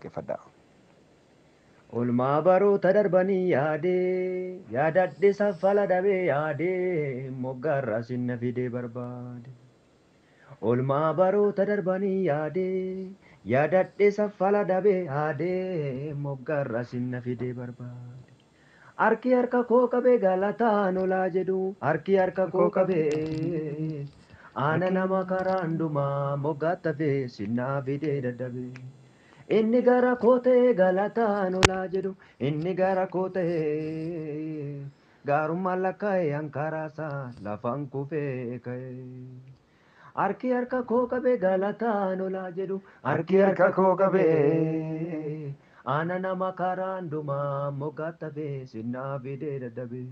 Waaqeffadhaa. Olmaa baroota darbanii yaadee yaadadhe saffala dhabee yaadee moggaarraa sinna fidee barbaade. Olmaa baroota darbanii yaadee yaadadhe saffala dhabee yaadee moggaarraa sinna fidee barbaade. Harki harka koo qabee galataan olaa jedhu harki harka koo qabee aana nama karaa hundumaa moggaatti hafee sinnaa fidee dadhabee. Inni gara koo ta'e galataan olaa jedhu inni gara koo ta'e gaarummaan lakkaa'e hankaraasaa lafaan kufee ka'e. Harki harka koo qabee galataan olaa jedhu harki harka koo qabee aana nama karaa hundumaa moggaatti hafee sinnaa fidee dadhabee.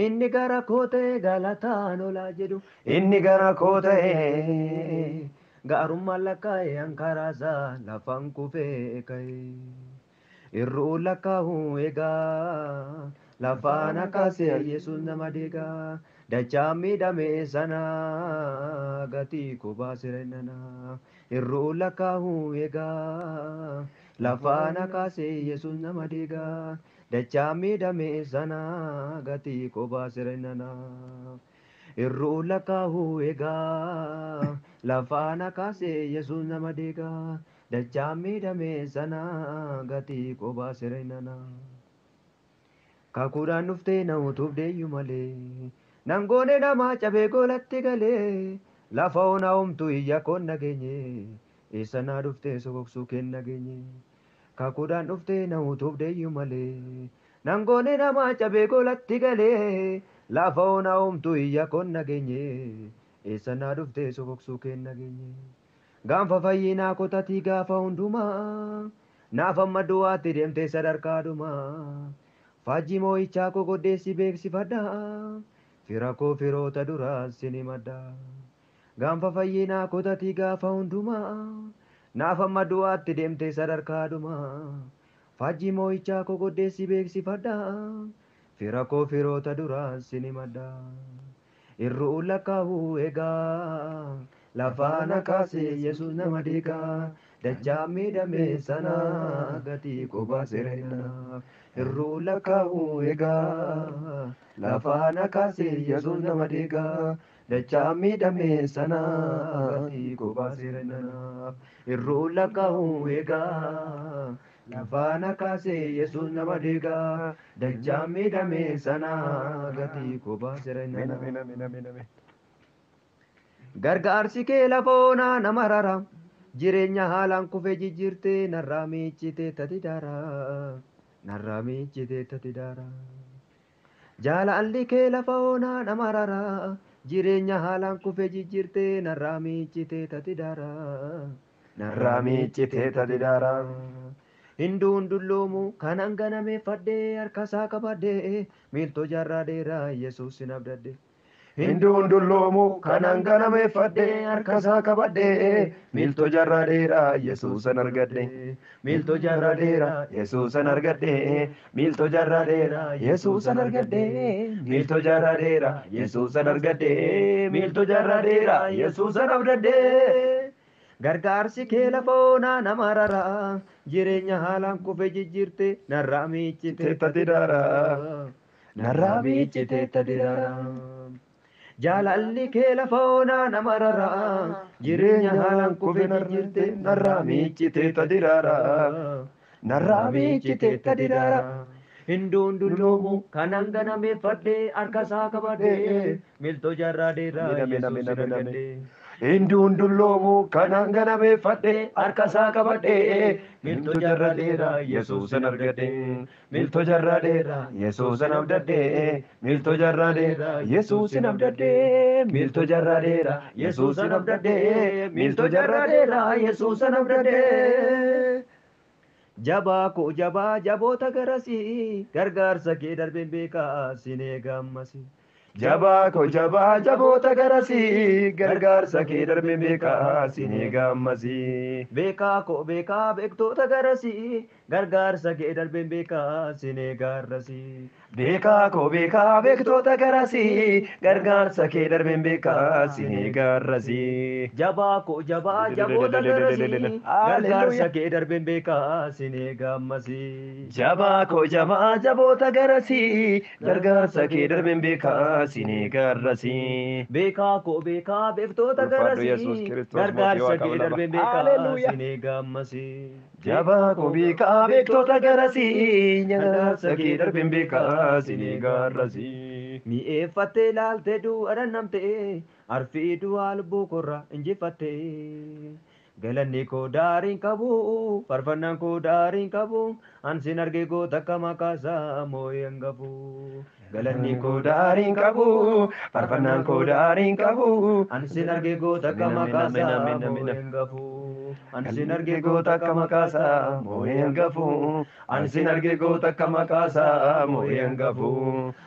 Inni gara koo ta'e galataan olaa jedhu inni gara koo ta'e gaarummaan lakkaa'e hankaraasaa lafaan kufee ka'e. Irruu lakkaa'u egaa lafaan akaasee Yesuus nama deegaa dachaa miidhame sana gatii koo baasera nana. Irruu lakkaa'u egaa lafaan akaasee Yesuus nama deegaa dachaa miidhame sana gatii koo baasera nana. Irruu lakkaa'u egaa lafaan akaasee Yesuus nama deegaa dachaa miidhame sana gatii koo baasera nana. Kakuudhaan dhuftee na utuuf deeyyu malee nangoone namaa cabee golatti galee lafa onaa homtuu iyya koon nageenye eessa naa dhuftee sokoksuu keen nageenye. Kakuudhaan dhuftee na utuuf deeyyu malee nangoone namaa cabee golatti galee lafa onaa homtuu iyya koon nageenye eessa naa dhuftee sokoksuu keen nageenye. Gaanfa fayyinaa kutatii gaafa hundumaa naaf amma du'aatti deemtee sadarkaa dhumaa. Faajjii moo'ichaa koo goddeessi beeksifadha. Fira koo firoota duraas sin himadha. Gaanfa fayyinaa kutatii gaafa hundumaa naaf amma du'aatti deemtee sadarkaa dhumaa. Faajjii moo'ichaa koo goddeessi beeksifadha. Fira koo firoota duraas sin himadha. Irruu lakkaa'u egaa lafaan akaasee Yesuus nama deegaa dachaa miidhame sana gatii koo baaseera. Irruu lakkaa'u egaa lafaan akaasee Yesuus nama deegaa dachaa miidhame sana gatii koo baaseera. Irruu lakkaa'u egaa lafaan akaasee Yesuus nama deegaa dachaa miidhame sana gatii koo baaseera. Ameen, ameen, ameen, ameen, ameen. Gargaarsi kee lafa onaa nama rara. Jireenya haalaan kufee jijjiirtee narraa miiccitee tati daara. Narraa miiccitee tati daara. Jaalalli kee lafa onaa nama rara. Jireenya haalaan kufee jijjiirtee narraa miiccitee tati daara. Narraa miiccitee tati daara. Hinduun dulloomu kanan ganameeffadhee harkasaa qabadhee miiltoo jaarraa dheeraa Yesuus sin abdadhe. Hinduun dulloomu kanan ganameeffadhee harkasaa qabadhee miiltoo jaarraa dheeraa Yesuusan argadhe. Miiltoo jaarraa dheeraa Yesuusan argadhe. Miiltoo jaarraa dheeraa Yesuusan argadhe. Miiltoo jaarraa dheeraa Yesuusan argadhe. Miiltoo jaarraa dheeraa Yesuusan abdadhe. Gargaarsi kee lafa onaa nama rara. Jireenya haalaan kufee jijjiirte narraa miiccitee Tati daara. Narraa miiccitee tati daara. Jaalalli kee lafa onaa nama rara. Jireenya haalaan kufee jijjiirte narraa miiccitee tati daara. Narraa miiccitee tati daara. Hinduun dulloomu kanan ganameeffadhee harkasaa qabadhee miiltoo jaarraa dheeraa Ameen, ameen, Yesuus ameen, ameen. argadhee. Hinduun dulloomu kanan ganameeffadhee harkasaa qabadhee miiltoo jaarraa dheeraa Yesuusan argadhe. Miiltoo jaarraa dheeraa Yesuusan abdadhee miiltoo jaarraa dheeraa Yesuusin abdadhee miiltoo jaarraa dheeraa Yesuusan abdadhee miiltoo jaarraa dheeraa Yesuusan abdadhee. Jabaa koo jabaa jaboota garasii gargaarsa kee darbeen beekaa sin eega ammasii. Jabaa koo jabaa jaboota garasii gargaarsa kee darbeen beekaa sin eega ammasii. Beekaa koo beekaa beektoota garasii Gargaarsa kee darbeen beekaa sinee gaarrasii. Beekaa koo beekaa beektoota garasii gargaarsa kee darbeen beekaa sinee gaarrasii. Jabaa koo jabaa jaboota garasii gargaarsa kee darbeen beekaa sinee gaammasii. Jabaa koo jabaa jaboota garasii gargaarsa kee darbeen beekaa sinee gaarrasii. Beekaa koo beekaa beektoota Ulfaadhu Yesuus garasii Kiristoos mootii gargaarsa Waaqa kee lama. darbeen beekaa Haleluuyaa. sinee gaammasii. Jabaa koo beekaa beektoota garasii gargaarsa kee darbeen beekaa sinee gaarrasii. Mi'eeffattee ilaaltee du'a dhandhamtee arfii du'aa lubbuu korraa injifattee. Galanni koo daariin qabu farfannaan koo daariin qabu ansin argee goota akka maqaasaa moo'ee hangafu. Galanni koo Koo daariin qabu farfannaan koo daariin qabu. Ansin argee goota akka Ameen, ameen, maqaasaa ameen, ameen, moo'ee ameen. hangafu. Ansin argee goota akka maqaasaa moo'ee hangafu. Ansin argee goota akka maqaasaa moo'ee hangafu.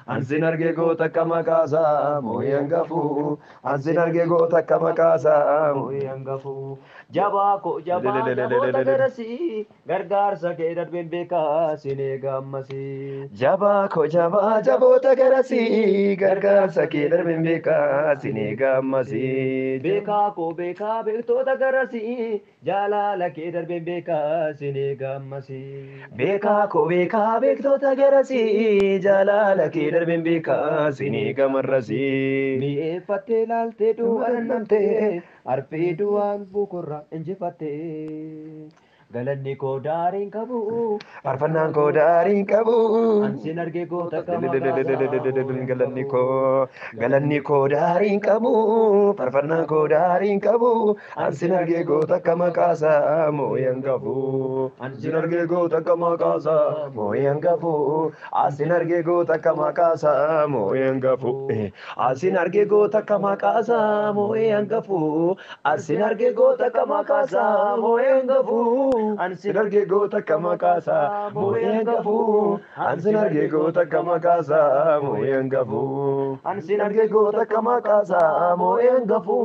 Ansin argee goota akka maqaasaa moo'ee hangafu. Ansin argee goota akka maqaasaa moo'ee Moo'ee hangafu. Jabaa koo jabaa jaboota garasii gargaarsa kee darbeen beekaa sinee gaammasii. Jabaa koo jabaa jaboota garasii gargaarsa kee darbeen beekaa sinee gaammasii. Beekaa koo beekaa beektoota garasii jaalala kee darbeen beekaa sinee gaammasii. Beekaa koo beekaa beektoota garasii jaalala kee darbeen beekaa sinee gamarrasii. Mi'eeffattee ilaaltee du'a dhandhamtee arfii du'aa lubbuu korraa injifattee. Galanni koo daariin qabu Faarfannaan koo daariin qabu. ansin argee goota akka maqaasaa Galanni koo galanni koo daariin qabu. Faarfannaan koo daariin qabu. Ansin argee goota akka maqaasaa moo'ee hangafu. Ansin argee goota akka maqaasaa moo'ee hangafu. Ansin argee goota akka maqaasaa moo'ee hangafu. Ansin argee goota akka maqaasaa moo'ee hangafu. Ansin argee goota akka maqaasaa moo'ee hangafu. Ansin argee goota akka maqaasaa moo'ee hangafu. Ansin argee goota akka maqaasaa moo'ee hangafu. Ansin argee goota akka maqaasaa moo'ee hangafu.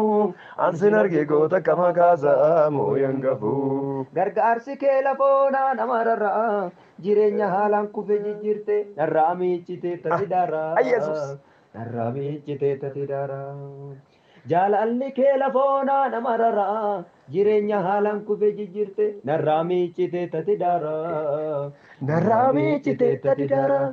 Ansin argee goota akka maqaasaa moo'ee hangafu. Gargaarsi kee lafoonaa nama rarra'a jireenya haalaan kufe jijjiirte narraa miiccitee tati daaraa. Ay, Yesuus. Narraa miiccitee tati daaraa. Jaalalli kee lafoonaa nama rarra'a jireenya haalaan kufe jijjiirte narraa miiccitee tati daaraa. Narraa miiccitee tati daaraa.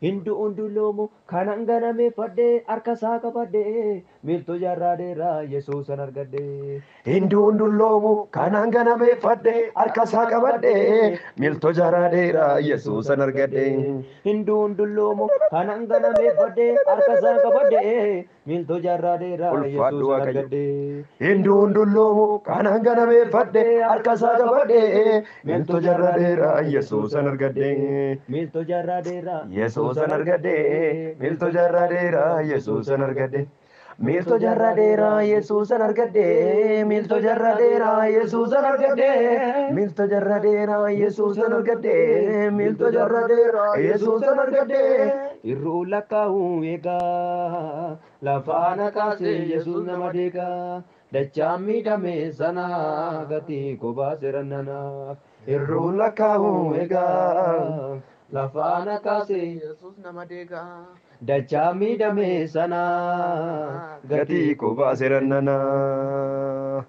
Hindu hundulloomu kanan ganameeffadhee harka isaa qabadhee miiltoo jaarraa dheeraa Yesuusan argadhee. Hinduun dulloomu kanaan ganameeffadhee harka isaa qabadhee miiltoo jaarraa dheeraa Yesuusan argadhee. Hinduun dulloomu kanan ganameeffadhee harka isaa qabadhee miiltoo jaarraa dheeraa Ulfaadhu Yesuusan Waaqayyo. argadhee. Hinduun dulloomu kanaan ganameeffadhee harka isaa qabadhee miiltoo jaarraa dheeraa Yesuusan argadhee. Miiltoo jaarraa dheeraa Yesuusan argadhee miiltoo jaarraa dheeraa Yesuusan argadhee. Miiltoo jaarraa dheeraa Yesuusan argadhee miiltoo jaarraa dheeraa Yesuusan argadhee miiltoo jaarraa dheeraa Yesuusan argadhee miiltoo jaarraa dheeraa Yesuusan argadhee. Irruu lakkaa'uu eegaa lafaana kaasee Yesuus nama deegaa dachaan miidhame sana gatii kophaa seerannanaaf. Irruu lakkaa'uu eegaa lafaana kaasee Yesuus nama deegaa. dachaan miidhame sana gatii kophaa seerannanaa.